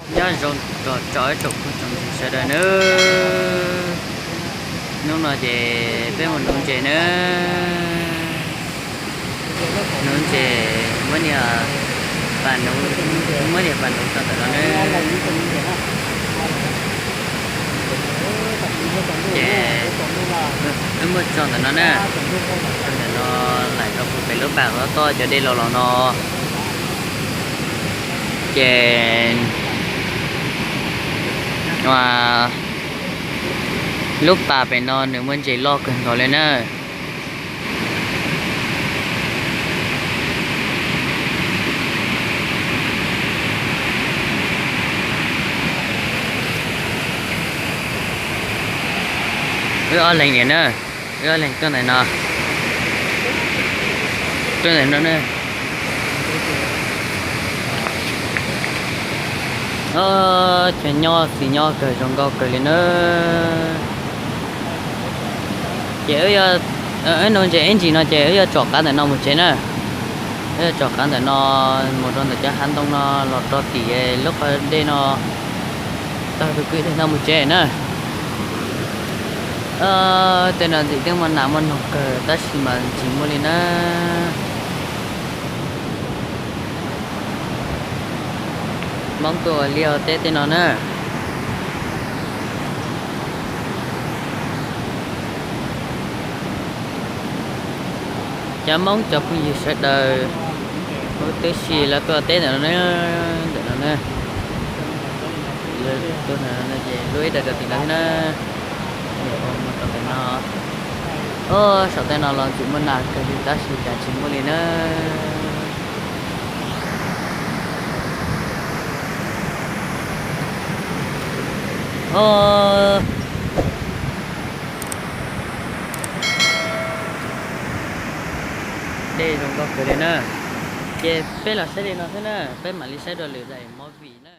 Nyob zoo txog rau ib tsoom phooj tsoom ywg sawv daws nawb. Hnub no ces peb mus nuv ntses nawb. Nuv ntses, muab niag pas nuv, muab niag pas nuv tso ntawm no nawb. Ces wb muab tso ntawm no na, tso ntawm no laim rau puag pem lub pas tod cov dej los los no. Ces lub pas pem no nws muaj ntses loj kawg nkaus li na. Wb ob leeg niam na, wb ob leeg tuaj ntawm no, tuaj ntawm no na. Cov nyob xis nyob kawg zoo nkauj kawg li na. Ces wb nuv ntses ib ntsis no ces wb yuav tsom qab ntawm no mus tsev na. Wb yuav tsom qab ntawm no mus rau ntawm cov hav ntoo no los rau tim lub qhov dej no, tag tus kwj dej no mus tsev na. Tej no ntxim twb muaj nas muaj noog kawg tab sis mas tsis muaj li na. Hmoob tuaj ua liaj ua teb tej no na. Cov Hmoob cov phooj ywg sawv daws, huv tib si lawv tuaj teb ntawm no, ntawm no na. Lawv tuaj ntawm no ces lub ib daim rau tim no thiab na. Ua mus rau ntawm no. Saum tej no los ntxim muaj nas kawg li tab sis cas tsis muaj li na. Dej zoo nkauj kawg li na. Ces peb los saib li no xwb na, peb mam li saib dua lwm daim movie na.